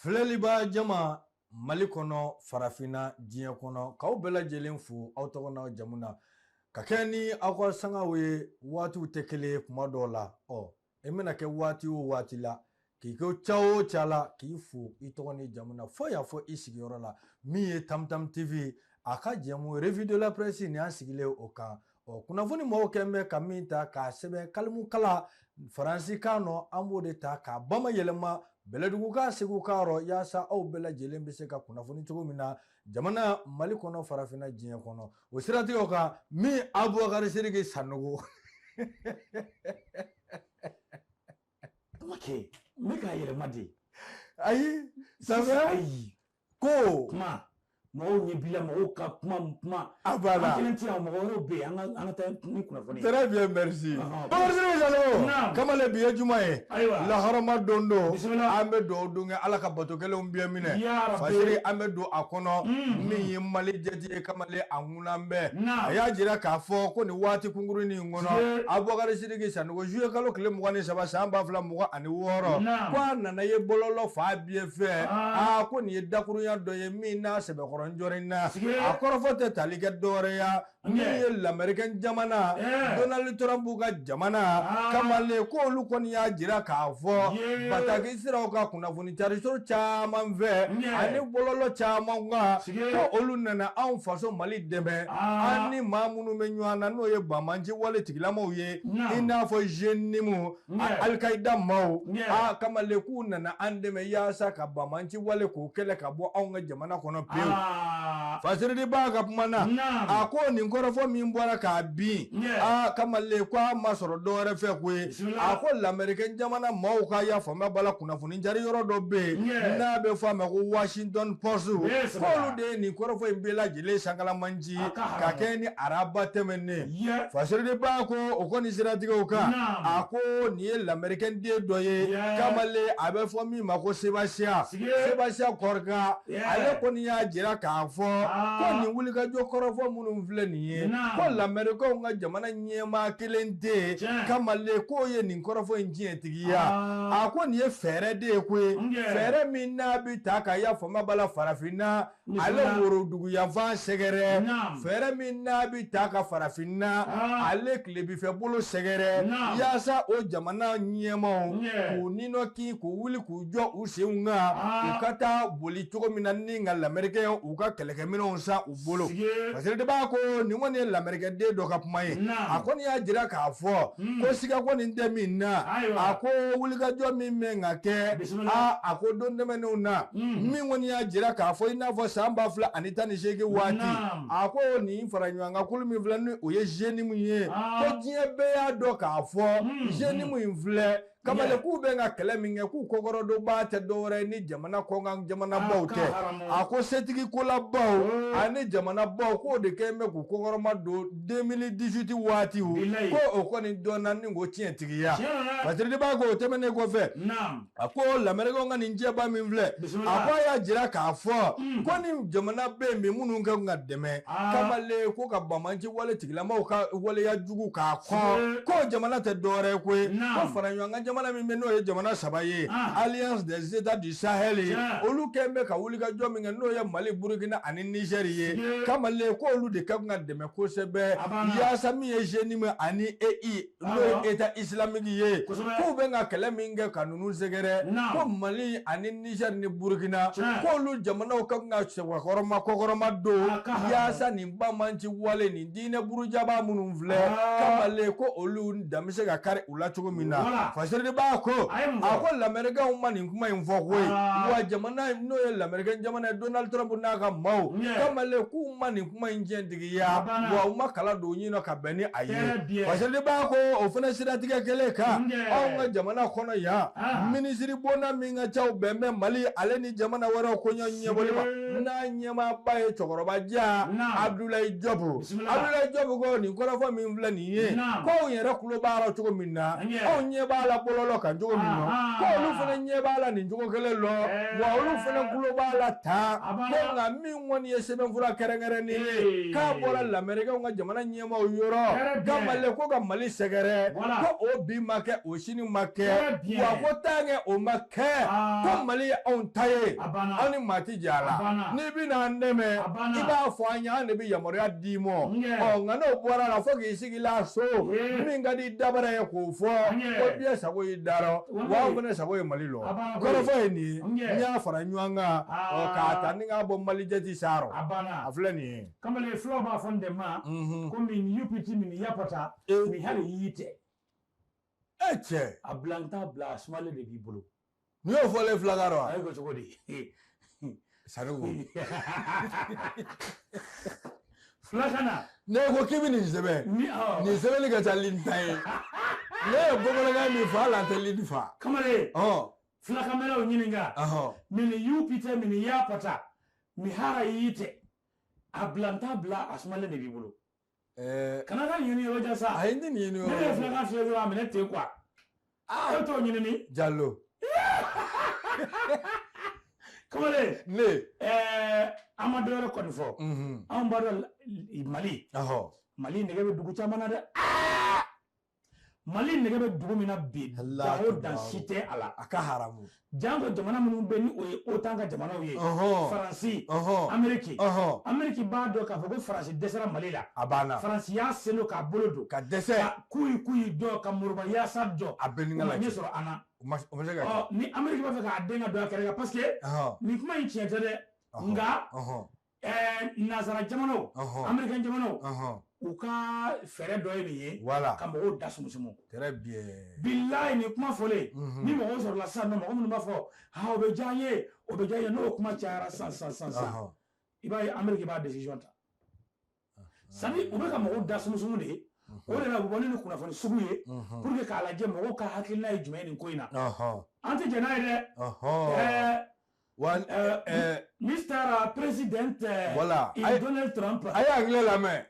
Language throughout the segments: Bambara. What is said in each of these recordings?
Filɛliba jama Mali kɔnɔ, farafinna, diɲɛ kɔnɔ, k'aw bɛɛ lajɛlen fo aw tɔgɔ n'aw jamu na, ka kɛ ni aw ka sangaw ye. Waatiw tɛ kelen ye kuma dɔw la. Ɔ i mana kɛ waati o waati la, k'i ko ca o ca la, k'i fo i tɔgɔ ni jamu na fo y'a fɔ i sigiyɔrɔ la. Min ye Tamtam TV a ka jɛmu Revue de la Presse nin, an sigilen o kan. Ɔ kunnafoni mɔgɔw kɛn bɛ ka min ta k'a sɛbɛn kalimukala faransikan nɔ, an b'o de ta k'a bama yɛlɛma bɛlɛdugukan segukan rɔ, yaasa aw bɛɛ lajɛlen bɛ se ka kunnafoni cogo min na jamana Mali kɔnɔ, farafinna, diɲɛ kɔnɔ. O siratigɛw kan, min Abubakari Sidiki Sanogo. Kuma kɛ n bɛ k'a yɛlɛma de. Ayi, ça Ayi. Ko kuma mɔgɔw ɲɛ b'i la, mɔgɔw ka kuma kuma. A banna. An kelen tɛ yan, mɔgɔ wɛrɛw bɛ yen. An ka taa ni kunnafoni ye. Très bien, merci. Bakari Sidiki Sanogo. Naam. Kamalen, bi ye juma ye. Ayiwa. Laharama don don. Bisimila. An bɛ dugawu don kɛ, Ala ka bato kɛlenw bɛɛ minɛ. Ya Rabbi. Fasiri an bɛ don a kɔnɔ. Min ye Mali jɛti ye, kamalen, a ŋunan bɛɛ. Naam. A y'a jira k'a fɔ ko nin waati kunkurunin in kɔnɔ. Tiɲɛ. Abubakari Sidiki Sanogo, juillet kalo tile 23 san 2026. Naam. Ko a nana ye bɔlɔlɔ fan bɛɛ fɛ. Ah. Aa, ko nin ye dakurunya dɔ ye min n'a sɛbɛkɔrɔ njɔrin na. Sige. A kɔrɔfɔ tɛ tali kɛ dɔwɛrɛ ya. Min ye lamɛrikɛn jamana, Donald Trump ka jamana, Ah. kamalen, k'olu kɔni y'a jira k'a fɔ bataki siraw ka kunnafoni cariso caman fɛ ani bɔlɔlɔ caman kan, Sige. ko olu nana anw faso Mali dɛmɛ. Ah. An ni maa minnu bɛ ɲɔgɔn na, n'o ye banbanci wale tigilamaw ye, Naam. i n'a fɔ JNIM, Alikayida maaw. Aa, kamalen, k'u nana an dɛmɛ yaasa ka banbanci wale k'o kɛlɛ ka bɔ anw ka jamana kɔnɔ pewu. Ah. Fasiridi b'a ka kuma na. Naam. A ko nin kɔrɔfɔ min bɔra k'a bin, aa, kamalen, ko a ma sɔrɔ dɔwɛrɛ fɛ koyi. Bisimila. A ko lamɛrikɛn jamana maaw ka y'a faamuya bala kunnafoni cari yɔrɔ dɔ bɛ yen n'a bɛ fɔ a ma ko Washington Post, k'olu de ye nin kɔrɔfɔ in bɛɛ lajɛlen sankalamanci A ka ka haramu. kɛ ni araba tɛmɛnen. Ye. Fasiridi b'a ko o kɔni siratigɛw kan, Naam. a ko nin ye lamɛrikɛn den dɔ ye, kamalen, a bɛ fɔ min ma ko Sebastien Sige. Sebastien Korka. Ale kɔni y'a jira k'a fɔ Ah. ko nin wulikajɔ kɔrɔfɔ minnu filɛ nin ye, Naam. ko lamɛrikɛnw ka jamana ɲɛmaa kelen tɛ yen, kamalen, k'o ye nin kɔrɔfɔ in tiɲɛtigiya. Ah. A ko nin ye fɛɛrɛ de ye koyi, fɛɛrɛ min n'a bɛ ta ka y'a faamuya bala farafinna ale Bisimila. woroduguyanfan sɛgɛrɛ, Naam. fɛɛrɛ min n'a bɛ ta ka farafinna Ah. ale tilebifɛ bolo sɛgɛrɛ, Naam. yaasa o jamana ɲɛmaaw k'u ninɔki, k'u wuli k'u jɔ u senw kan, Ah. u ka taa boli cogo min na ni ka lamɛrikɛn u ka kɛlɛkɛminɛnw san u bolo. Sige. Fasiridi b'a ko nin kɔni ye lamɛrikɛn den dɔ ka kuma ye. Naam. A kɔni y'a jira k'a fɔ ko siga kɔni tɛ min na. Ayiwa. A ko wulikajɔ min bɛ ka kɛ, Bisimila. aa, a ko don tɛmɛnenw na, min kɔni y'a jira k'a fɔ i n'a fɔ san 2018 waati, Naam. a ko nin fara ɲɔgɔn kan kulu min filɛ ni o ye JNIM ye, Ah. ko diɲɛ bɛɛ y'a dɔn k'a fɔ JNIM in filɛ, kamalen, k'u bɛ ka kɛlɛ min kɛ, k'u kɔkɔrɔdonbaa tɛ dɔwɛrɛ ye ni jamana kɔkan jamanabaw Ah, ka tɛ. haramu. A ko setigi kolabaw ani jamanabaw, k'o de kɛlen bɛ k'u kɔkɔrɔma don 2018 waati, Bilayi. ko o kɔni dɔnna ni k'o tiɲɛtigiya. Tiɲɛ na dɛ. Fasiridi b'a ko o tɛmɛnen kɔfɛ, Naam. a ko lamɛrikɛnw ka nin jɛba min filɛ, Bisimila. a ko a y'a jira k'a fɔ ko ni jamana bɛ yen bi minnu ka kan ka dɛmɛ, Ah. kamalen, ko ka banbanci wale tigilamaw ka waleya jugu k'a kɔn, Sige. ko jamana tɛ dɔwɛrɛ ye koyi, Naam. ko fara ɲɔgɔn kan jamana min bɛ, n'o ye jamana saba ye, Ah. Alliance des États du Sahel ye, Tiɲɛ. olu kɛlen bɛ ka wulikajɔ min kɛ, n'o ye Mali, Burukina ani Niger ye, Sige. kamalen, k'olu de ka kan ka dɛmɛ kosɛbɛ, A banna. yaasa min ye JNIM ani EI, n'o Awɔ. ye État islamique ye, Kosɛbɛ. k'u bɛ ka kɛlɛ min kɛ ka ninnu sɛgɛrɛ, Naam. ko Mali ani Niger ni Burukina, Tiɲɛ. k'olu jamanaw ka kan ka sɛbɛkɔrɔma kɔkɔrɔma don, A ka haramu. yaasa nin banbanci wale nin diinɛ burujaba minnu filɛ, Ah. kamalen, ko olu dan bɛ se ka kari u la cogo min na. Voilà. Fasiridi b'a ko A ye mun fɔ? a ko lamɛrikɛnw ma nin kuma in fɔ koyi. Ah. Wa jamana n'o ye lamɛrikɛn jamana ye, Donald Trump n'a ka maaw, kamalen, k'u ma nin kuma in tiɲɛtigiya, A banna. wa u ma kala don u ɲin na ka bɛn ni a ye. Très bien. Fasiridi b'a ko o fana siratigɛ kelen kan, anw ka jamana kɔnɔ yan, Ah. minisiri bonda min ka ca, o bɛn bɛ Mali ale ni jamana wɛrɛw koɲɛ ɲɛbɔli ma, Sige. n'a ɲɛmaaba ye cɛkɔrɔba ja Naam. Abdoulaye Diop. Bisimila. Abdoulaye Diop ko nin kɔrɔfɔ min filɛ nin ye, Naam. k'anw yɛrɛ tulo b'a la cogo min na, anw ɲɛ b'a la bɔlɔlɔ kan cogo min na, ko olu fana ɲɛ b'a la nin cogo kelen lɔ, wa olu fana tulo b'a la tan, ko nka min kɔni ye sɛbɛnfura kɛrɛnkɛrɛnnen ye k'a bɔra lamɛrikɛnw ka jamana ɲɛmaaw yɔrɔ, ka Mali ko ka Mali sɛgɛrɛ, ko o bi ma kɛ, o sini ma kɛ, wa ko tant que o ma kɛ, ko Mali ye anw ta ye, anw ni maa ti jɛ a la, n'i bɛna an dɛmɛ i b'a fɔ an ye, an de bɛ yamaruya d'i ma. Ɔ nka n'o bɔra la, fo k'i sigi la so min ka di dabara ye k'o fɔ ko biɲɛ sago y'i darɔ, wa anw fana sago ye Mali lɔ. Kɔrɔfɔ ye nin ye, n y'a fara ɲɔgɔn kan k'a ta ni k'a bɔ Mali jɛti sarɔ, a filɛ nin ye. Kamalen, fulaw b'a fɔ n de ma ko min yupiti min yapata min hali y'i tɛ. E cɛ. A bila n t'a bila, a sumalen de b'i bolo. N'i y'o fɔlen filakan rɔ wa? A ye ko cogo di? Sanogo. Filakan na. Ne ko k'i bɛ nin sɛbɛn. Nin sɛbɛnni ka ca lini tan ye. Ne ye bamanankan min fɔ, hali an tɛ lini fa. Kamalen. Filakanmɛlaw ɲininka. Min yupite min yapata min hara y'i tɛ. A bila n t'a bila, a sumalen de b'i bolo. Kana ka ɲini yɔrɔ jan sa. A ye ne nin ɲini yɔrɔ. Ne ye filakan fiyɛ dɔrɔn, a minɛ ten quoi. E t'o ɲini ni. Jalo. Kamalen. Ne. An ma dɔwɛrɛ kɔni fɔ. Anw b'a dɔn Mali. Mali nɛgɛ bɛ dugu caman na dɛ. Mali nɛgɛ bɛ dugu min na bi, dan o dan si tɛ a la. A ka haramu. Janko jamana minnu bɛ ni o ye OTAN ka jamanaw ye. Faransi, Amérique. Amérique b'a dɔn k'a fɔ ko Faransi dɛsɛra Mali la. A banna. Faransi y'a sen don k'a bolo don. Ka dɛsɛ. Ka kuyi dɔ, ka moroba yaasa jɔ. A bɛɛ ni ka lajɛ. O ma ɲɛ sɔrɔ an na. O ma se ka kɛ. Ni Amérique b'a fɛ k'a den ka don a kɛrɛ kan, parce que nin kuma in tiɲɛ tɛ dɛ. Nka nansara jamanaw, américain jamanaw, u ka fɛɛrɛ dɔ ye nin ye. Voilà. Ka mɔgɔw da sumusumu. Très bien. Bilayi, nin kuma fɔlen, ni mɔgɔw sɔrɔla sisan nɔ, mɔgɔ minnu b'a fɔ o bɛ diya n ye, o bɛ diya n ye, n'o kuma cayara sisan sisan sisan, i b'a ye Amérique b'a décision ta. C'est-à-dire u bɛ ka mɔgɔw da sumusumu de ye. O de la u bɛ bɔ ni nin kunnafoni sugu ye pour que k'a lajɛ mɔgɔw ka hakilina ye jumɛn ye nin ko in na. An tɛ jɛn n'a ye dɛ. Mr. President, voilà. Donald Trump. A ye anglais lamɛn.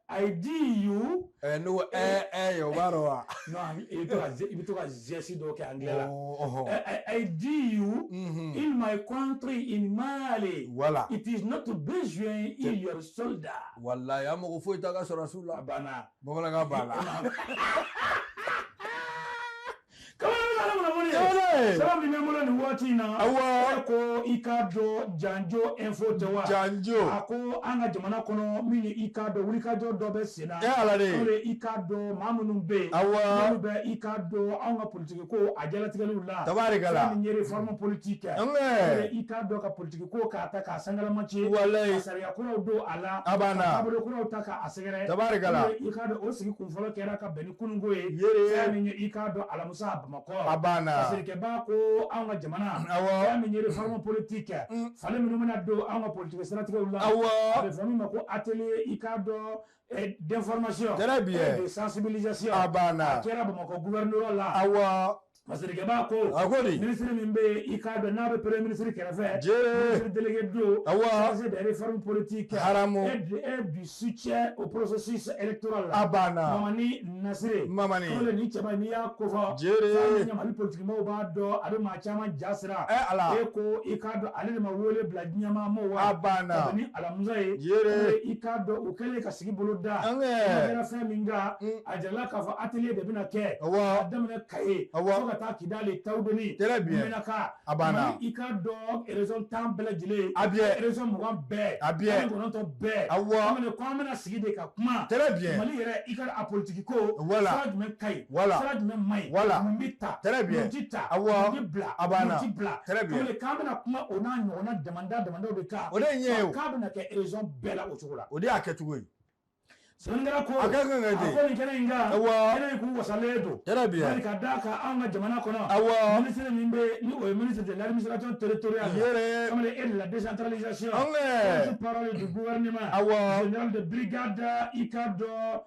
I D you. N'o o b'a dɔn wa? Non, i bɛ to ka geste dɔw kɛ anglais la. I D you in my country in Mali. Voilà. It is not besoin in your soldier. Walayi, an mago foyi t'a ka sɔrɔdasiw la. A banna. Bamanankan b'a la. Sɛbɛn min bɛ n bolo nin waati in na. Awɔ. E ko i k'a dɔn Janjo info tɛ wa? Janjo. A ko an ka jamana kɔnɔ min ye i k'a dɔn wulikajɔ dɔ bɛ sen na. E Ala de. O de i k'a dɔn maa minnu bɛ yen. Awɔ. Minnu bɛ i k'a dɔn anw ka politiki ko a jalatigɛliw la. Tabarikala. Fɛn min ye réforme politique. Nge. I k'a dɔn ka politiki ko k'a ta k'a sangalama ci. Walayi. Ka sariya kuraw don a la. A banna. Ka taabolo kuraw ta k'a sɛgɛrɛ. Tabarikala. I k'a dɔn o sigi kun fɔlɔ kɛra ka bɛn ni kununko ye. Yere. Fɛn min ye i k'a dɔn alamisa Bamakɔ. A banna. Fasirikɛba ko anw ka jamana. Awɔ. Fɛn min ye réforme politique. Falen minnu bɛna don anw ka politique siratigɛw la. Awɔ. A bɛ fɔ min ma ko atelier i k'a dɔn d'information. Très bien. Et de sensibilisation. A banna. A kɛra Bamakɔ gouverneur la. Awɔ. Fasirikɛba ko. A ko di. Ministre min bɛ yen i k'a dɔn n'a bɛ premier ministre kɛrɛfɛ. Jere. Ministre délégué don. Awɔ. Chargé des réformes politiques. Haramu. Et du soutien au processus électoral. A banna. Mamani Nasire. Mamani. Ko le ni cɛba n'i y'a ko fɔ. Jere. Fɛn min ye Mali politique maaw b'a dɔn a bɛ maa caman ja sira. Ɛ Ala. E ko i k'a dɔn ale de ma wele bila diɲɛmaa ma wa. A banna. Ka bɛn ni alamisa ye. Jere. I k'a dɔn o kɛlen ka sigi bolo da. An A kɛra fɛn min kan. A jirala k'a fɔ atelier de bɛna kɛ. Awɔ. A daminɛ Kaye. Awɔ. Fo ka taa Kidali, Tawudeni. Très bien. Menaka. A banna. I k'a dɔn région 10 bɛɛ lajɛlen. A bien. Région 20 bɛɛ. A bien. 19 bɛɛ. Awɔ. An bɛna ko an bɛna sigi de ka kuma. Très bien. Mali yɛrɛ i ka a politique ko. Voilà. Sira jumɛn ka ɲi. Voilà. Sira jumɛn man ɲi. Voilà. Mun bɛ ta. Très bien. Mun ti ta. Awɔ. Mun ti bila. A banna. Mun ti bila. Très bien. Kamalen k'an bɛna kuma o n'a ɲɔgɔnna damandaw de kan. O de ye ɲɛ ye o. K'a bɛna kɛ région bɛɛ la o cogo la. O de y'a kɛcogo ye. Sɛbɛnnikɛla ko. A ka kan ka kɛ ten. A ko nin kɛnɛ in kan. Awɔ. Kɛnɛ in kun wasalen don. Très bien. Bari ka d'a kan anw ka jamana kɔnɔ. Awɔ. Ministre min bɛ yen ni o ye ministre de l'administration territoriale. Yere. Kamalen et de la décentralisation. Ange. Porte-parole du gouvernement. Awɔ. Général de brigade i k'a dɔn.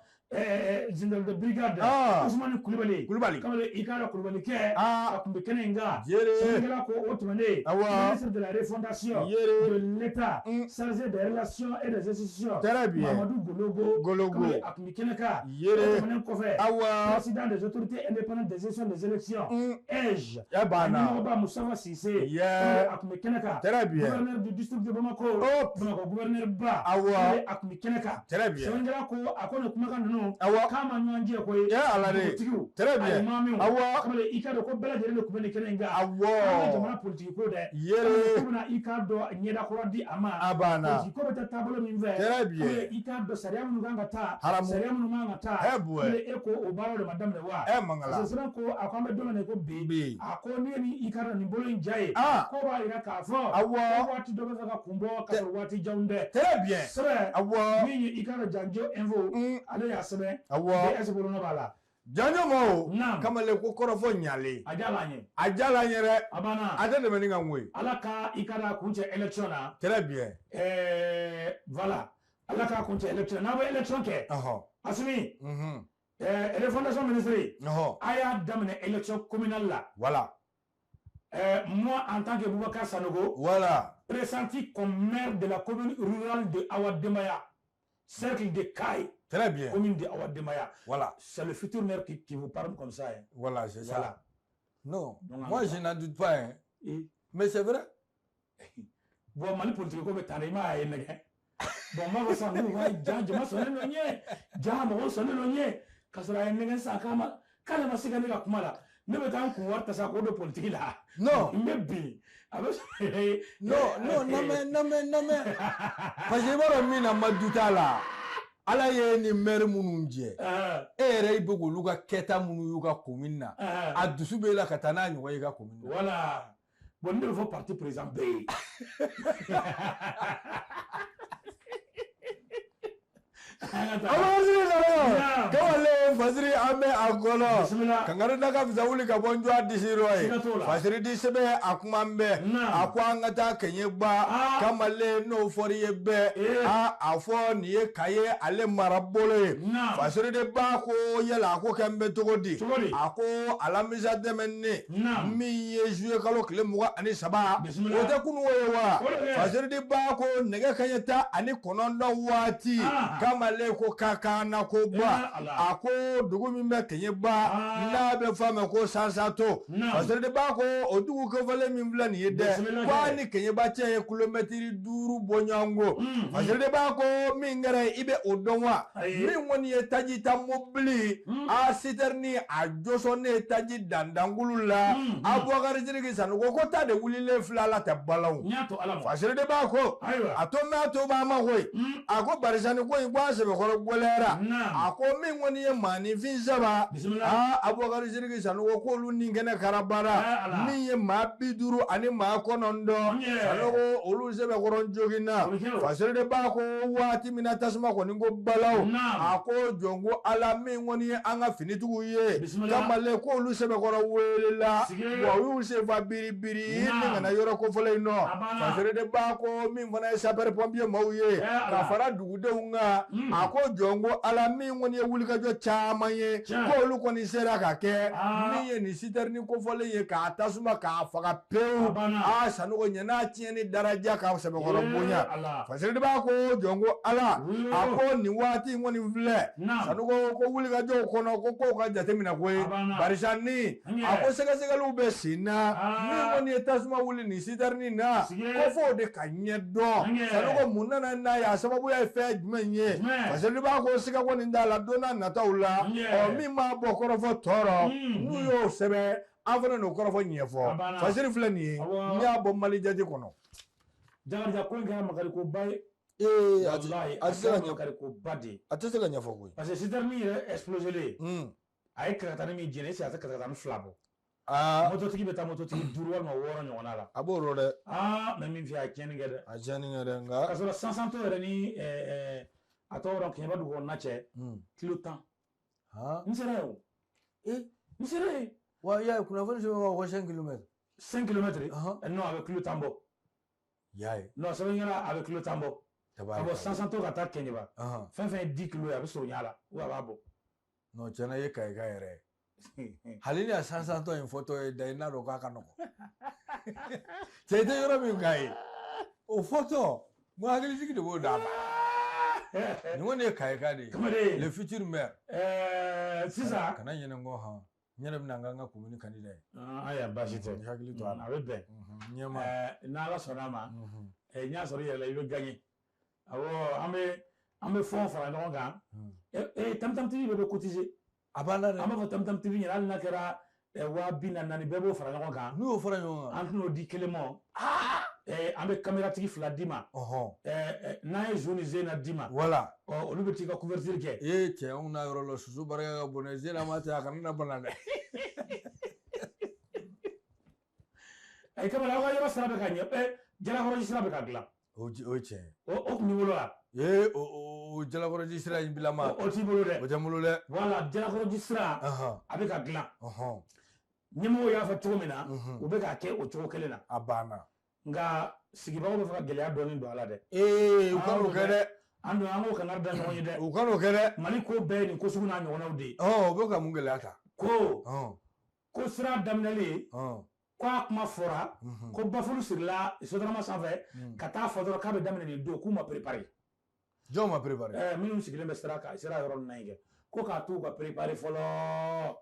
Général de brigade Ousmane Coulibaly kamalen i k'a dɔn Coulibaly kɛ a tun bɛ kɛnɛ in kan. Sɛbɛnnikɛla ko o tɛmɛnen, ministre de la refondation de l'État chargé des relations et des institutions, Mamadou Gologo, Gologo, a tun bɛ kɛnɛ kan. O tɛmɛnen kɔfɛ, président des autorités indépendantes des gestions des élections, AIGE, ɲɛmɔgɔba Moustapha Cissé, a tun bɛ kɛnɛ kan. Gouverneur du district de Bamako, Bamakɔ gouverneur ba, a tun bɛ kɛnɛ kan. Sɛbɛnnikɛla ko a ko nin kumakan ninnu k'a ma ɲɔgɔn jɛ koyi. Ala de. Dugutigiw, alimamiw, kamalen i k'a dɔn ko bɛɛ lajɛlen de tun bɛ nin kɛnɛ in kan. An ka jamana politiki ko dɛ, k'u bɛna i k'a dɔn ɲɛda kura di a ma. A banna. Politiki ko bɛ taa taabolo min fɛ, kamalen i k'a dɔn sariya minnu kan ka taa, sariya minnu man kan ka taa, kamalen e ko o baaraw de ma daminɛ wa? Mangala. Parce que sɛbɛn ko a ko an bɛ don min na i ko bi, a ko n'i ye nin i k'a dɔn nin bolo in ja ye, ko b'a jira k'a fɔ ko waati dɔ bɛ fɛ ka kun bɔ ka sɔrɔ waati janw tɛ. Sɛbɛn min ye i k'a dɔn Janjo Info, ale y'a sɛbɛn. DS bolonɔ b'a la. Janjo maaw, kamalen ko kɔrɔfɔ ɲalen. A diyara an ye. A diyara an ye dɛ. A banna. A tɛ tɛmɛ ni kan koyi. Ala ka i ka kun cɛ élection na. Très bien. Voilà. Ala k'a kun cɛ élection n'a bɛ élection kɛ. Assimi. Refondation ministre. A y'a daminɛ élection communale la. Voilà. Moi, en tant que Boubacar Sanogo, voilà, pressenti comme maire de la commune rurale de Awademaya, cercle de Kayes. Très bien. Commune de Awademaya. Voilà. C'est le futur maire qui vous parle comme ça. Hein. Voilà, c'est voilà. Ça. Non, donc, moi je n'en doute pas. Hein. Et... Mais c'est vrai. Bon, Mali politique, comme tu as dit, bon, moi, ça nous va, jama sɔnnen dɔ ɲɛ, ja mɔgɔw sɔnnen dɔ ɲɛ, k'a sɔrɔ a ye nɛgɛ san k'a ma, k'ale ma se ka ne ka kuma la, ne bɛ taa n kun wari ta sa k'o don politique la. Non. N bɛ bin. A bɛ. Non, non, non, mais, non, mais, non, mais. Parce que i b'a dɔn min na ma du t'a la. Ala ye ni maire minnu jɛ. E yɛrɛ i bɛ k'olu ka kɛta minnu y'u ka commune na. A dusu b'e la ka taa n'a ɲɔgɔn ye i ka commune na. Voilà. Bon, ne bɛ fɔ parti président bɛɛ ye. Kamalen Fasiri an bɛ a kɔnɔ kankari da ka fisa wuli ka bɔ n jɔ a disi rɔ ye. Fasiri di sɛbɛn a kuma n bɛɛ a ko an ka taa Kɛɲɛba. Kamalen n'o fɔr'i ye bɛɛ a fɔ nin ye Kaye ale marabolo ye. Fasiri de ba ko yala a ko kɛ n bɛ cogo di? A ko alamisa tɛmɛnen min ye juillet kalo tile 23 o tɛ kununko ye wa? Fasiri de ba ko nɛgɛ kanɲɛ 19 waati. Kamalen ko kakana ko ba a ko dugu min bɛ Kɛɲɛba n'a bɛ f'a ma ko Sansato. Fasiri de ba ko o dugu kofɔlen min filɛ nin ye dɛ, ko a ni Kɛɲɛba cɛ ye kilomɛtiri 5 bɔɲɔgɔnko. Fasiri de ba ko min kɛra i bɛ o dɔn wa? Min kɔni ye taji ta mobili a sitɛrini a jɔsɔn ne ye taji dandankulu la. Abubakar Sidiki Sanogo ko ta de wulilen filɛ ala tɛ balawu. Fasiri de ba ko a to mɛ a to b'a ma koyi. A ko barisa ni ko in ko a sɛbɛkɔrɔ gɛlɛyara. A ko min kɔni ye maaninfin 3 Abubakar Sidiki Sanogo k'olu ni kɛnɛ karabara min ye maa 50 ani maa 9 Sanogo olu sɛbɛkɔrɔ joginna. Fasiri de ba ko waati min na tasuma kɔni ko balawu. A ko jɔn ko ala min kɔni ye an ka finitigiw ye. Kamalen k'olu sɛbɛkɔrɔ welela wa u y'u senfa biribiri ni kana yɔrɔ kofɔlen in nɔ. Fasiri de ba ko min fana ye sapeur pompier maaw ye ka fara dugudenw kan. A ko jɔn ko ala min kɔni ye wulikajɔ caman ye k'olu kɔni sera ka kɛ min ye nin sitɛrini kofɔlen ye k'a tasuma k'a faga pewu. A Sanogo ɲɛ n'a tiɲɛni daraja k'a sɛbɛkɔrɔ bonya. Fasiri de b'a ko jɔn ko ala a ko nin waati in kɔni filɛ Sanogo ko wulikajɔw kɔnɔ ko kow ka jateminɛ koyi. Barisa ni a ko sɛgɛsɛgɛliw bɛ sen na min kɔni ye tasuma wuli nin sitɛrini na ko f'o de ka ɲɛ dɔn. Sanogo mun nana n'a ye a sababuya ye fɛn jumɛn ye? Fasiri de b'a ko siga kɔni t'a la don n'a nataw la. Ɔ min b'a bɔ kɔrɔfɔ tɔɔrɔ n'u y'o sɛbɛn an fana n'o kɔrɔfɔ ɲɛfɔ. Fasiri filɛ nin ye n y'a bɔ Mali jate kɔnɔ. Jakarija ko in kɛra makarikoba ye. A tɛ se ka makarikoba de ye. A tɛ se ka ɲɛfɔ koyi. Parce que sitɛrini yɛrɛ explosé a ye karakatani min jeni, a tɛ karakatani 2 bɔ. Mototigi bɛ taa mototigi 5 walima 6 ɲɔgɔnna la. A b'o rɔ dɛ. Mais min filɛ a ye tiɲɛni kɛ dɛ. A ye tiɲɛni kɛ dɛ nka. K'a sɔrɔ Sansantɔ yɛrɛ ni a tɔgɔ dɔn Kɛɲɛba dugu kɔnɔna cɛ kilo 10. N sera yen o. N sera yen. Wa i y'a ye kunnafoni sɛbɛn b'a fɔ ko 5 kilomètres. 5 kilomètres? Non, a bɛ kilo 10 bɔ. I y'a ye. Non, sɛbɛnnikɛla a bɛ kilo 10 bɔ. Ka bɔ Sansantɔ ka taa Kɛɲɛba, fɛn fɛn ye 10 kilo ye, a bɛ surunya a la ou a b'a bɔ. Non, tiɲɛna, i ye Kayika yɛrɛ ye. Hali ni a Sansantɔ in fɔtɔ ye da, i n'a dɔn k'a ka nɔgɔn. Cɛ, i tɛ yɔrɔ min k'a ye o fɔtɔ, n ko hakilisigi de b'o d'a ma. Nin kɔni ye Kayika de ye. Kamalen. Le futur maire. Sisan. Kana ɲinɛ n kɔ han. N yɛrɛ bɛna n ka commune candidat ye. Ayiwa, baasi tɛ. I hakili to a la. A bɛ bɛn. Ɲɛma. N'Ala sɔnna a ma, n y'a sɔrɔ i yɛrɛ la, i bɛ gagner. Awɔ, an bɛ fɛnw fara ɲɔgɔn kan. Tam Tam TV bɛɛ bɛ cotiser. A banna dɛ. An b'a fɔ Tam Tam TV ɲɛna, hali n'a kɛra 44,000, bɛɛ b'o fara ɲɔgɔn kan. N'u y'o fara ɲɔgɔn kan. An tɛn'o di kelen ma. An bɛ caméra-tigi fila d'i ma. N'an ye zo ni zena d'i ma. Voilà. Ɔ, olu bɛ t'i ka couverture kɛ. Ee cɛ, anw n'a yɔrɔ la, soso barika ka bon dɛ. Zena ma tɛ, a kana na bana dɛ. Kamalen, aw ka yɔrɔ sira bɛ ka ɲɛ. Jalakɔrɔji sira bɛ ka dilan. O ye tiɲɛ ye. O tun b'i bolo wa? Ee, o Jalakɔrɔji sira in bilama. O t'i bolo dɛ. O tɛ n bolo dɛ. Voilà, Jalakɔrɔji sira, a bɛ ka dilan. Ɲɛmɔgɔw y'a fɔ cogo min na, u bɛ k'a kɛ o cogo kelen na. A banna. Nka sigibagaw bɛ fɛ ka gɛlɛya dɔɔni don a la dɛ. Ee, u kan'o kɛ dɛ. An dun, an k'o kangari da ɲɔgɔn ye dɛ. U kan'o kɛ dɛ. Mali ko bɛɛ ye nin ko sugu n'a ɲɔgɔnnaw de ye. Ɔ, u bɛ ka mun gɛlɛya ta? Ko sira daminɛlen, ko a kuma fɔra, ko bafulu sirila Sotrama sanfɛ ka taa fɔ dɔrɔn k'a bɛ daminɛ nin don, k'u ma préparé. Jɔn ma préparé? Minnu sigilen bɛ sira kan, sira yɔrɔ ninnu na yen kɛ, ko k'a to u ka préparé fɔlɔ.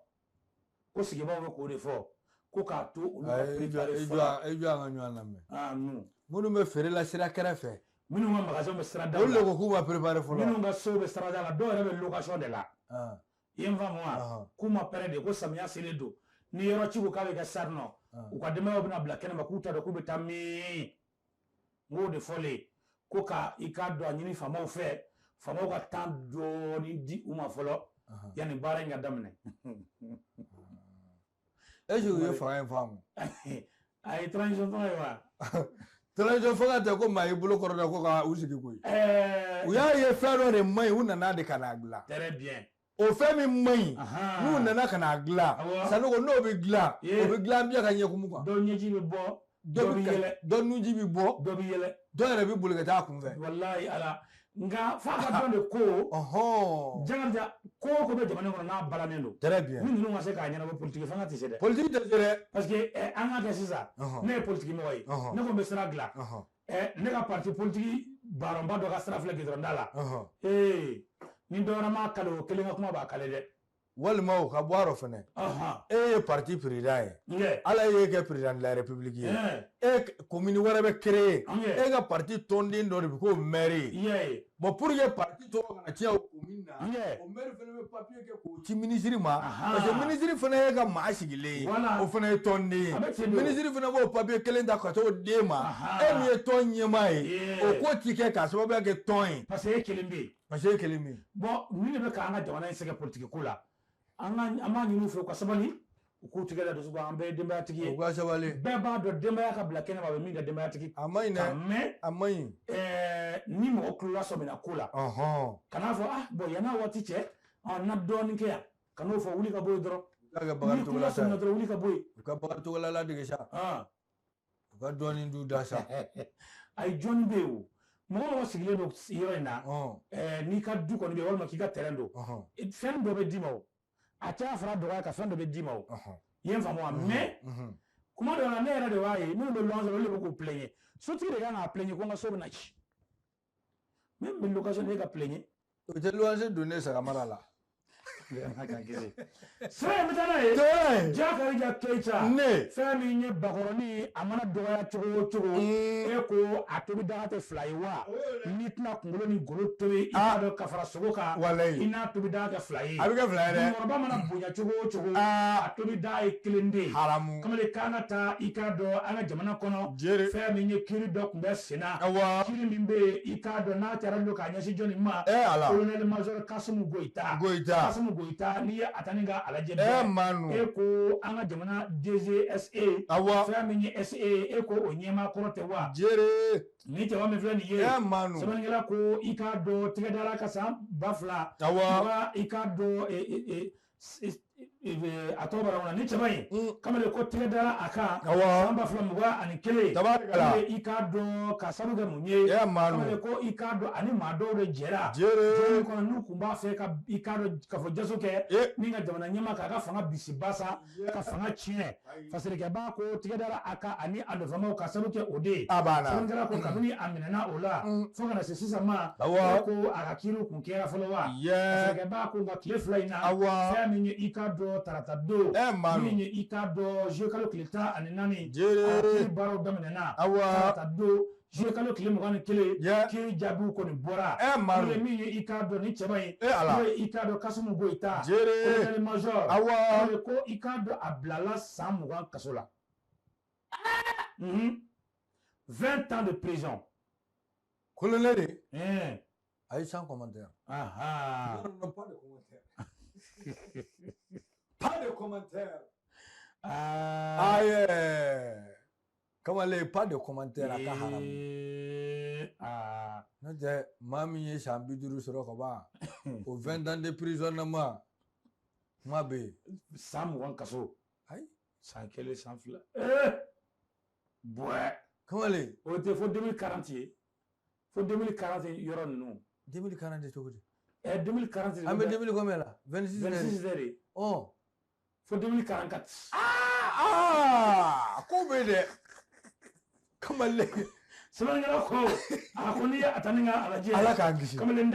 Ko sigibaaw bɛ k'o de fɔ, ko k'a to olu ka préparé fɔlɔ. E jɔ, an ka ɲɔgɔn lamɛn. Ah non. Minnu bɛ feere la sira kɛrɛfɛ. Minnu ka magasin bɛ sira da la. Olu de ko k'u ma préparé fɔlɔ. Minnu ka so bɛ sira da la, dɔw yɛrɛ bɛ location de la. I ye n faamu wa? K'u ma prêt de, ko samiya selen don. Ni yɔrɔ ci ko k'a bɛ kɛ sisan nɔ, u ka denbayaw bɛna bila kɛnɛma, k'u t'a dɔn k'u bɛ taa min. N k'o de fɔlen, ko ka i k'a dɔn, a ɲini faamaw fɛ, faamaw ka temps dɔɔni di u ma fɔlɔ yanni baara in ka daminɛ. Est ce que u ye fanga in faamu? A ye transition fanga ye wa? Transition fanga tɛ ko maa y'i bolo kɔrɔta ko ka u sigi koyi. U y'a ye fɛn dɔ de man ɲi, u nana de ka n'a dilan. Très bien. O fɛn min man ɲi, n'u nana ka n'a dilan, Sanogo, n'o bɛ dilan, o bɛ dilan biya ka ɲɛkumu kan. Dɔ ɲɛji bɛ bɔ, dɔ bɛ yɛlɛ. Dɔ nunji bɛ bɔ. Dɔ bɛ yɛlɛ. Dɔ yɛrɛ bɛ boli ka taa a kunfɛ. Walayi Ala. Nka f'a ka dɔn de ko. Jakarija, ko o ko bɛ jamana kɔnɔ n'a balannen don. Très bien. Ni ninnu ma se k'a ɲɛnabɔ, politique fanga tɛ se dɛ. Politique tɛ se dɛ. Parce que an ka kɛ sisan, ne ye politique mɔgɔ ye. Ne ko n bɛ sira dilan. Ne ka parti politique baronba dɔ ka sira filɛ goudron da la. Ee, ni dɔ wɛrɛ m'a kale, o kelen ka kuma b'a kale dɛ. Walima o ka bɔ a rɔ fɛnɛ. E ye parti président ye. Ala y'e kɛ président de la république ye. E commune wɛrɛ bɛ créer. E ka parti tɔnden dɔ de bɛ k'o maire ye. Bon, pour que parti tɔgɔ kana tiɲɛ o commune na, o maire fɛnɛ bɛ papier kɛ k'o ci ministre ma. Parce que ministre fɛnɛ ye ka maa sigilen ye. O fɛnɛ ye tɔnden ye. Ministre fɛnɛ b'o papier kelen ta ka t'o d'e ma. E min ye tɔn ɲɛmaa ye, o ko ti kɛ k'a sababuya kɛ tɔn ye. Parce que e kelen bɛ yen. Parce que e kelen bɛ yen. Bon, nin de bɛ k'an ka jamana in sɛgɛn politique ko la. An ka an b'a ɲini u fɛ, u ka sabali, u k'u tigɛ da dusu kan, an bɛɛ ye denbayatigi ye. U ka sabali. Bɛɛ b'a dɔn denbaya ka bila kɛnɛma, a bɛ min kɛ denbayatigi. A man ɲi dɛ. Mais a man ɲi. Ni mɔgɔ tulola sɔmina ko la. Kan'a fɔ, ah bon, yann'a waati cɛ, n na dɔɔnin kɛ yan. Kan'o fɔ, wuli ka bɔ yen dɔrɔn. U ka kɛ Bakari N'i tulola Togola ta sɔmina ye. dɔrɔn, wuli ka bɔ yen. U ka Bakari Togola ladege sa. U ka dɔɔnin d'u da sa. Ayi, jɔnni bɛ yen o. Mɔgɔ mɔgɔ sigilen don yɔrɔ in na. N'i ka du kɔni bɛ yen, walima k'i ka terrain don. Fɛn dɔ bɛ d'i ma o. A caya fara dɔgɔya kan, fɛn dɔ bɛ d'i ma o. I ye n faamu wa? Mais kuma dɔ la, ne yɛrɛ de b'a ye, minnu bɛ luwanse la, olu de bɛ k'u plaigner. Sotigi de kan k'a plaigner ko n ka so bɛna ci. Min bɛ location, e ka plaigner. O tɛ luwanse donnen sagamara la. Sira in bɛ taa n'a ye. Jakarija Keyita. Ne. Fɛn min ye bakɔrɔni, a mana dɔgɔya cogo o cogo. E ko a tobi daga tɛ fila ye wa? N'i tɛna kunkolo ni golo tobi, i b'a dɔn ka fara sogo kan. Walayi. I n'a tobi daga kɛ fila ye. A bɛ kɛ fila ye dɛ. Musokɔrɔba mana bonya cogo o cogo. A tobi daga ye kelen de ye. Haramu. Kamalen, k'an ka taa, i k'a dɔn an ka jamana kɔnɔ. Jere. Fɛn min ye kiiri dɔ tun bɛ sen na. Awɔ. Kiiri min bɛ yen, i k'a dɔn n'a taara don k'a ɲɛsin jɔnni ma. Ee Ala. Colonel major Kasimu Goyita. Goyita. Kasimu Goyita, n'i ye a ta ni ka a lajɛ. Manu. E ko an ka jamana DGSE. Awɔ. Fɛn min ye SE, e ko o ɲɛmaa kɔrɔ tɛ wa? Jere. Ni cɛba min filɛ nin ye. Manu. Sɛbɛnnikɛla ko i k'a dɔn tɛgɛ dara ka san 2000. Awɔ. Wa i k'a dɔn A tɔgɔ bɔra kɔnɔ ni cɛba in kamalen ko tɛgɛ dara a kan san 2021. Tabarikala. I k'a dɔn ka sabu kɛ mun ye. Kamalen ko i k'a dɔn ani maa dɔw de jɛra. Jɛni kɔnɔ n'u kun b'a fɛ ka i k'a dɔn k'a fɔ jaso kɛ min ka jamana ɲɛmaa k'a ka fanga bisi basa ka fanga tiɲɛ. Fasirikɛba ko tɛgɛ dara a kan ani a nɔfɛmaw ka sabu kɛ o de ye. A banna. Sɛbɛnnikɛla ko kabini a minɛna o la fo ka na se sisan ma. Ko a ka kiiriw kun kɛra fɔlɔ wa. Fasirikɛba ko nka tile 2 in na. Fɛn min ye i k'a dɔn tarata don. Min ye i k'a dɔn juillet kalo tile 14. Kiiri baaraw daminɛna. Tarata don juillet kalo tile 21. Kiiri jaabiw kɔni bɔra. Min ye i k'a dɔn ni cɛba in. N'o ye i k'a dɔn Kasimu Goyita. Colonel major. Ko i k'a dɔn a bilala san 20 kaso la. 20 ans de prison. Colonel. Ayi sans commentaire. Non, pas de commentaire. Pas de commentaire. Aïe. Kamalen, pas de commentaire a ka haramu. N'o tɛ maa min ye san 50 sɔrɔ ka ban o 20 ans de prisonnement kuma bɛ yen. San 20 kaso. Ayi. San 1 san 2. Bɔɛ. Kamalen. O tɛ fo 2040 ye. Fo 2040 yɔrɔ ninnu. 2040 cogo di? 2040. An bɛ 2000 combien la? 26 de. Fo 2044. Ko bɛ dɛ. Kamalen. Sɛbɛnnikɛla ko a ko n'i ye a ta ni ka lajɛ. Ala k'an kisi. Kamalen n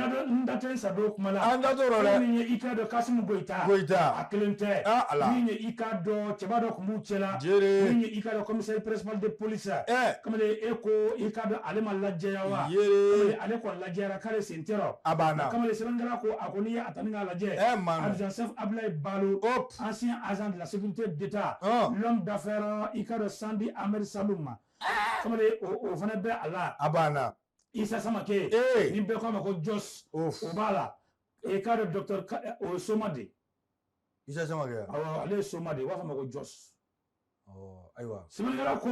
da tɛ n sa don kuma la. An da t'o rɔ dɛ. Min ye i k'a dɔn Kasimu Goyita. Goyita. A kelen tɛ. Ala. Min ye i k'a dɔn cɛba dɔ tun b'u cɛ la. Jere. Min ye i k'a dɔn commissaire principal de police. Kamalen e ko i k'a dɔn ale ma lajɛya wa. Yere. Kamalen ale kɔni lajɛyara k'ale sen tɛ rɔ. A banna. Kamalen sɛbɛnnikɛla ko a ko n'i ye a ta ni ka lajɛ. Manu. Adjudant chef Ablaye Balo. Ancien agent de la sécurité d'État. L'homme d'affaires i k'a dɔn Sandi Ahmed Saloum. Kamalen o fana bɛ a la. A banna. Isa Samake. Ni bɛɛ ko a ma ko Jos. O b'a la. I k'a dɔn docteur o ye soma de. Isa Samake. Awɔ, ale ye soma de ye, u b'a fɔ a ma ko Jos. Ayiwa. Sɛbɛnnikɛla ko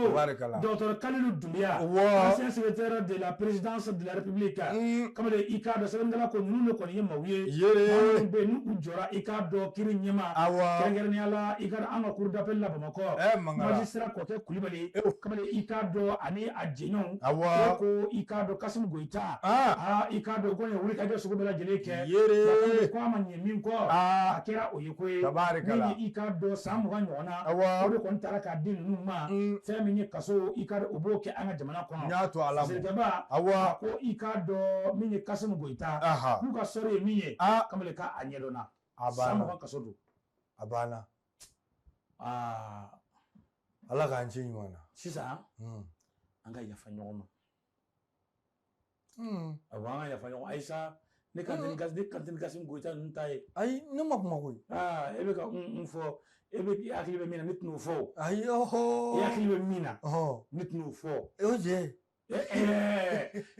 docteur Kalilu Doumbia, ancien secrétaire de la présidence de la République. Kamalen i k'a dɔn sɛbɛnnikɛla ko ninnu de kɔni ye maaw ye. Maa minnu bɛ yen n'u jɔra i k'a dɔn kiiri ɲɛma. Kɛrɛnkɛrɛnnenya la i k'a dɔn an ka cour d'appel la Bamakɔ. Magistrat Kɔkɛ Kulibali. Kamalen i k'a dɔn ani a jɛɲɔgɔnw. Ko i k'a dɔn Kasimu Goyita. I k'a dɔn ko nin ye wulikajɔ sugu bɛɛ lajɛlen kɛ. Ko a ma ɲɛ min kɔ. A kɛra o ye ko ye. Min ye i k'a dɔn san 20 ɲɔgɔn na. O de kɔni taara k'a di ninnu ma. Fɛn min ye kaso i k'a dɔn o b'o kɛ an ka jamana kɔnɔ. N y'a to Ala ma. Fasirikɛba. A ko i k'a dɔn min ye Kasimu Goyita. K'u ka sɔrɔ ye min ye. Kamalen k'a ɲɛdɔnna. A banna. San 20 kaso don. A banna. Ala k'an ci ɲuman na. Sisan. An ka yafa ɲɔgɔn ma. Awɔ, an ka yafa ɲɔgɔn ma. Ayisa ne kan tɛ ni Kasimu Goyita ninnu ta ye. Ayi, ne ma kuma koyi. E bɛ ka n fɔ. E bɛ i hakili bɛ min na ne tɛn'o fɔ o. Ayi ɔhɔ. I hakili bɛ min na. Ne tɛn'o fɔ. O jɛ. E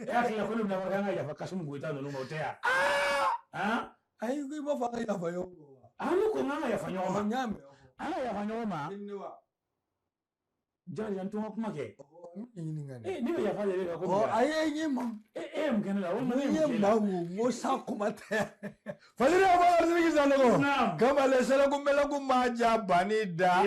hakili la ko ne bɛna fɔ k'an ka yafa Kasimu Goyita ninnu ma o tɛ yan. Ayi i b'a fɔ an ka yafa ɲɔgɔn ma. An ne ko k'an ka yafa ɲɔgɔn ma. N y'a mɛn. An ka yafa ɲɔgɔn ma. Jaa n to n ka kuma kɛ. Ne ne bɛ yafa de ka ko. Ayi n ye ma. E ye mun kɛ ne la? O ne ye maa mun n ko sa kuma tɛ. Fajiri Abubakar Sidiki Sanogo. Kamalen sɛlɛku mɛlɛku maa ja banni da.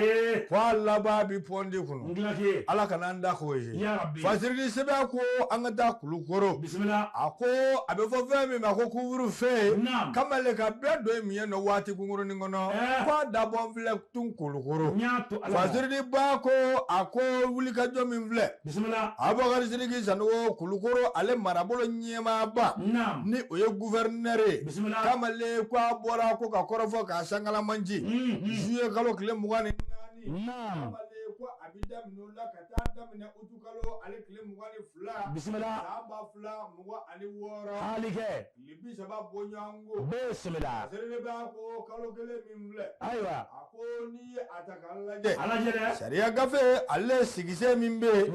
Ko a laban bi pɔndi kɔnɔ. N dilan k'i ye. Ala kana an da k'o ye. Yarabi. Fasiriki sɛbɛn ko an ka taa Kulukoro. Bisimila. A ko a bɛ fɔ fɛn min ma ko couvre-feu. Kamalen ka bɛɛ don min ye nɔ waati kunkurunin kɔnɔ. Ko a dabɔ filɛ tun Kulukoro. N y'a to Ala. Fasiriki ba ko a ko wulikajɔ min filɛ. Bisimila. Abubakar Sidiki Sanogo Kulukoro ale marabolo ɲɛmaaba. Ni o ye gouverneur ye. Bisimila. Kamalen ko a bɔra ko ka kɔrɔfɔ k'a sankalamanji. Juillet kalo tile 24. Kamalen ko a bɛ daminɛ o la ka taa daminɛ août kalo ale tile 22. Bisimila. San 2026. Hali kɛ. Tile 30 bɔɲɔgɔnko. Bisimila. Fasiriki ba ko kalo kelen min filɛ. Ayiwa. A ko n'i ye a ta k'a lajɛ. A lajɛ dɛ. Sariya gafe ale sigisɛ min bɛ yen.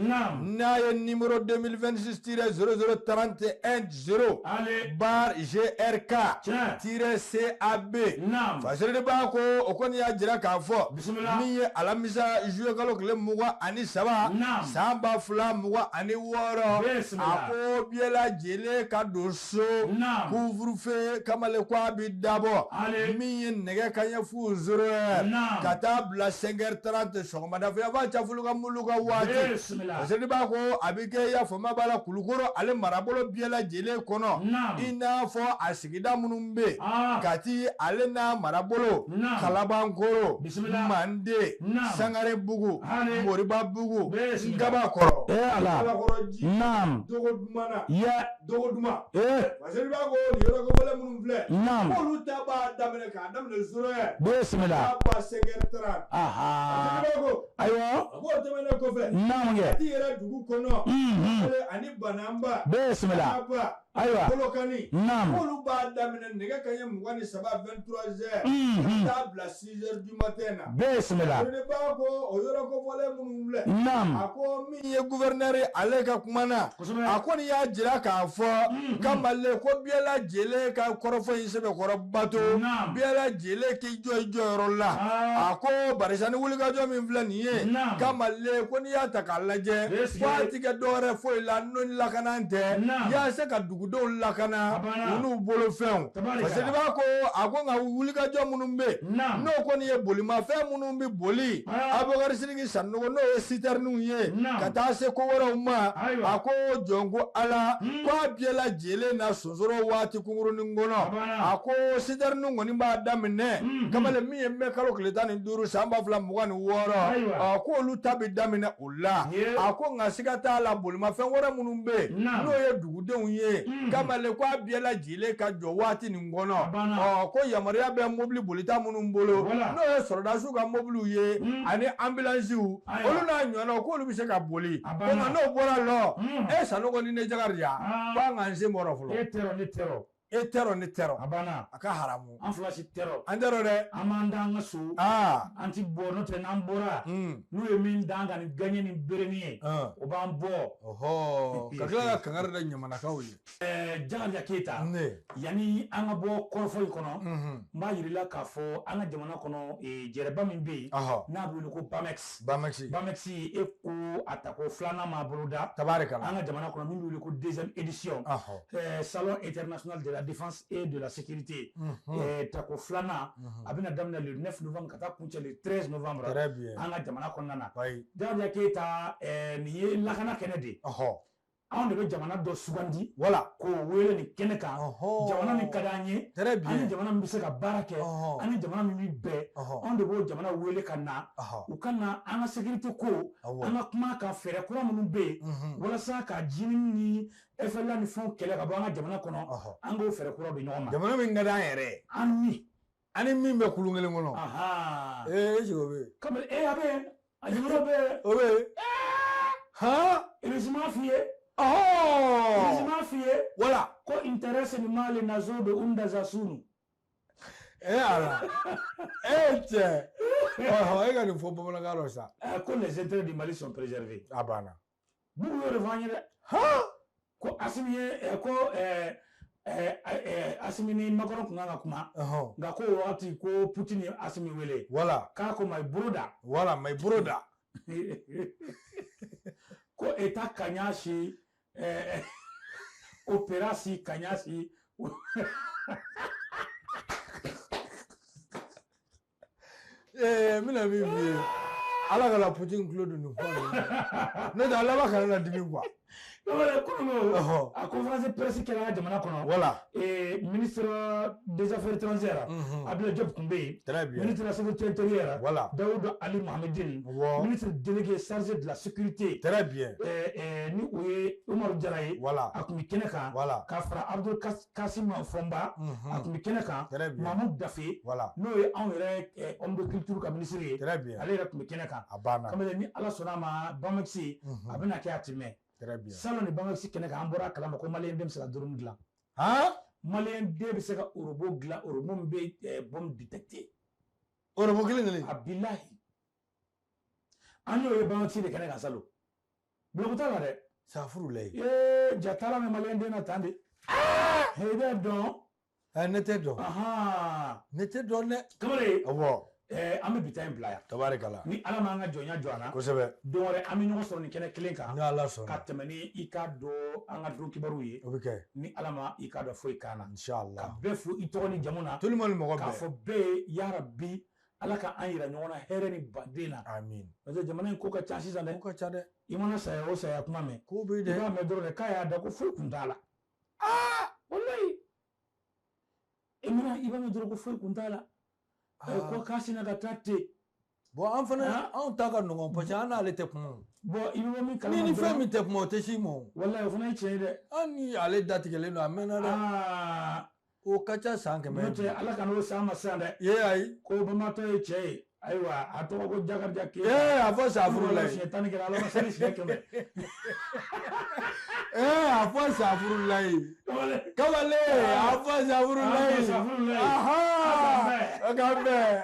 N'a ye numéro 2026-00310 0. Ale. Bar GRK. Tiɲɛ. Tiret CAB. Naam. Fasiriki ba ko o kɔni y'a jira k'a fɔ. Bisimila. Min ye alamisa juillet kalo tile 20 23 san 2026 a ko bɛɛ lajɛlen ka don so couvre-feu kamalen ko a bɛ dabɔ min ye nɛgɛ kanɲɛ fu 0 heure ka taa bila 5h30 sɔgɔmada fɛ yanfan cafulu ka mulu ka waati Fasiriba ko a bɛ kɛ ya faama b'a la Kulukɔrɔ ale marabolo bɛɛ lajɛlen kɔnɔ i n'a fɔ a sigida minnu bɛ yen Kati ale n'a marabolo Kalabankɔrɔ Mande Sangarebugu Moribabugu Gabakɔrɔ Kalakɔrɔji Dogodumana Dogoduma Fasiriba ko nin yɔrɔ kofɔlen minnu filɛ k'olu ta b'a daminɛ k'a daminɛ 0 heure ka taa ban 5h30 Fasiriba ko ayiwa a k'o tɛmɛnen kɔfɛ Kati yɛrɛ dugu kɔnɔ ani Bananba bisimila ayiwa Kolokani k'olu b'a daminɛ nɛgɛ kanɲɛ 23 23 heures ka taa bila 6 heures du matin na bisimila Fasiriba ko o yɔrɔ kofɔlen minnu filɛ a ko min ye gouverneur ale ka kuma na a kɔni y'a jira k'a fɔ kamalen ko bɛɛ lajɛlen ka kɔrɔfɔ in sɛbɛkɔrɔ bato bɛɛ lajɛlen k'i jɔ i jɔyɔrɔ la a ko barisa ni wulikajɔ min filɛ nin ye kamalen ko n'i y'a ta k'a lajɛ ko a ti kɛ dɔwɛrɛ foyi la n'o ni lakana tɛ yaasa ka dugudenw lakana u n'u bolofɛnw Fasiriba ko a ko nka wulikajɔ minnu bɛ yen n'o kɔni ye bolimafɛn minnu bɛ boli Abubakari Sidiki Sanogo n'o ye sitɛriniw ye ka taa se ko wɛrɛw ma a ko jɔn ko Ala ko a bɛɛ lajɛlen na sonsoro waati kunkurunin kɔnɔ a ko sitɛriniw kɔni b'a daminɛ kamalen min ye mɛ kalo tile 15 san 2026 a ko olu ta bɛ daminɛ o la a ko nka siga t'a la bolimafɛn wɛrɛ minnu bɛ yen n'o ye dugudenw ye kamalen ko a bɛɛ lajɛlen ka jɔ waati nin kɔnɔ ɔ ko yamaruya bɛ mobili bolita minnu bolo n'o ye sɔrɔdasiw ka mobiliw ye ani ambulansiw olu n'a ɲɔgɔnnaw k'olu bɛ se ka boli ko nka n'o bɔra lɔ e Sanogo ni ne Jakarija ko an k'an sen bɔra fɔlɔ. E tɛrɔ ne tɛrɔ. E tɛrɔ ne tɛrɔ. A banna. A ka haramu. An fila si tɛrɔ. An tɛrɔ dɛ. An b'an da an ka so. An ti bɔ n'o tɛ n'an bɔra. N'u ye min d'an kan ni gaɲɛ ni berenin ye. O b'an bɔ. Ɔhɔ ka tila ka kangari da ɲamanakaw ye. Jakarija Keyita. Yanni an ka bɔ kɔrɔfɔ in kɔnɔ. N b'a yir'i la k'a fɔ an ka jamana kɔnɔ jɛrɛba min bɛ yen. N'a bɛ wele ko Bamex. Bamex. Bamex e ko a tako filanan m'a bolo da. Tabarikala. An ka jamana kɔnɔ min bɛ wele ko deuxième édition. Salon international de la défense et de la sécurité. Tako filanan a bɛna daminɛ le 9 novembre ka taa kuncɛ le 13 novembre. Très bien. An ka jamana kɔnɔna na. Jakarija Keyita nin ye lakana kɛnɛ de ye. Anw de bɛ jamana dɔ sugandi. Voilà. K'o wele nin kɛnɛ kan. Jamana min ka di an ye. Très bien. An ni jamana min bɛ se ka baara kɛ. An ni jamana min bɛ bɛn. Anw de b'o jamana wele ka na. U ka na an ka sécurité ko. An ka kuma kan fɛɛrɛ kura minnu bɛ yen. Walasa ka JNIM ni FLA ni fɛnw kɛlɛ ka bɔ an ka jamana kɔnɔ. An k'o fɛɛrɛ kuraw di ɲɔgɔn ma. Jamana min ka di an yɛrɛ ye. An ni. An ni min bɛ kulun kelen kɔnɔ. Ee est-ce que o bɛ yen? Kabini a bɛ yen. A jamana bɛ yen. O bɛ yen. Han. Irisi m'a f'i ye. Irisi m'a f'i ye. Voilà. Ko intérêt ni mali nazo de unda zasunu. Eh ala. Eh cɛ. Ɔhɔ e ka nin fɔ bamanankan rɔ sa. Ko les intérêts du Mali sont préservés. A banna. Bubu y'o de fɔ an ye dɛ. Han. Ko Asimi ye ko Asimi ni Macron kun kan ka kuma. Nka ko o wagati ko Poutine ye Asimi wele. Voilà. K'a ko my brother. Voilà my brother. Ko eta kanyasi operasi kanyasi. N bɛna min f'i ye Ala kana Poutine tulo don nin kuma ninnu na n'o tɛ a laban kana na dimi quoi. Kununko a conférence presse kɛra an ka jamana kɔnɔ. Voilà. Ministre des affaires étrangères. Abdoulaye Diop tun bɛ yen. Très bien. Ministre de la sécurité intérieure. Voilà. Daoud Ali Mohamedine. Ministre délégué chargé de la sécurité. Très bien. Ni o ye Umaru Jara ye. Voilà. A tun bɛ kɛnɛ kan. Voilà. Ka fara Abdul Kassim Fɔnba. A tun bɛ kɛnɛ kan. Très bien. Mahmoud Dafe. Voilà. N'o ye anw yɛrɛ homme de culture ka ministre ye. Très bien. Ale yɛrɛ tun bɛ kɛnɛ kan. A banna. Kamalen ni Ala sɔnna a ma Bamex a bɛna kɛ a ti mɛn. Très bien. Salon ni Bamex kɛnɛ kan an bɔra a kalama ko maliyɛn den bɛ se ka drone dilan. Han? Maliyɛn den bɛ se ka robot dilan, robot min bɛ bombe détecter. Robot kelen kelen. A bilahi. An y'o ye Bamex de kɛnɛ kan salon. Bulonko t'a la dɛ. Safuru la ye. Ee ja taara mɛ maliyɛn den na tan de. I bɛ dɔn. Ne tɛ dɔn. Ne tɛ dɔn dɛ. Kamalen. Awɔ. An bɛ bi ta in bila yan. Tabarikala. Ni Ala m'an ka jɔnya jɔ an na. Kosɛbɛ. Don wɛrɛ an bɛ ɲɔgɔn sɔrɔ nin kɛnɛ kelen kan. Ni Ala sɔnna. Ka tɛmɛ ni i k'a dɔn an ka don kibaruw ye. O bɛ kɛ. Ni Ala ma i k'a dɔn foyi k'an na. Inshallah. Ka bɛɛ fo i tɔgɔ ni jamu na. Tout le monde mɔgɔ bɛɛ. K'a fɔ bɛɛ ye yarabi Ala ka an yira ɲɔgɔn na hɛrɛ ni baden na. Amin. Parce que jamana in ko ka ca sisan dɛ. Ko ka ca dɛ. I mana saya o saya kuma mɛn. Ko bɛ dɛ. I b'a mɛn dɔrɔn dɛ k'a y'a da ko foyi kun t'a la. Aa walayi. I mana i b'a mɛn dɔrɔn ko foyi kun t'a la. Ko k'a sinna ka taa ten. Bon an fana anw ta ka nɔgɔn parce que an n'ale tɛ kuma. Bon i bɛ bɔ min kalama ni ni fɛn min tɛ kuma o tɛ s'i ma o. Walayi o fana ye tiɲɛ ye dɛ. An ni ale datigɛlen don a mɛnna dɛ. O ka ca san 100. N'o tɛ Ala ka n'o s'an ma sisan dɛ. Ee ayi. Ko banbaatɔ ye cɛ ye ayiwa a tɔgɔ ko Jakarija Keyita. Ee a fɔ safurulayi. Siɲɛ 10 kɛra Ala ma sali siɲɛ 100. Ee a fɔ safurulayi. Kamalen a fɔ safurulayi. A fɔ safurulayi. Ahan. A k'an bɛn.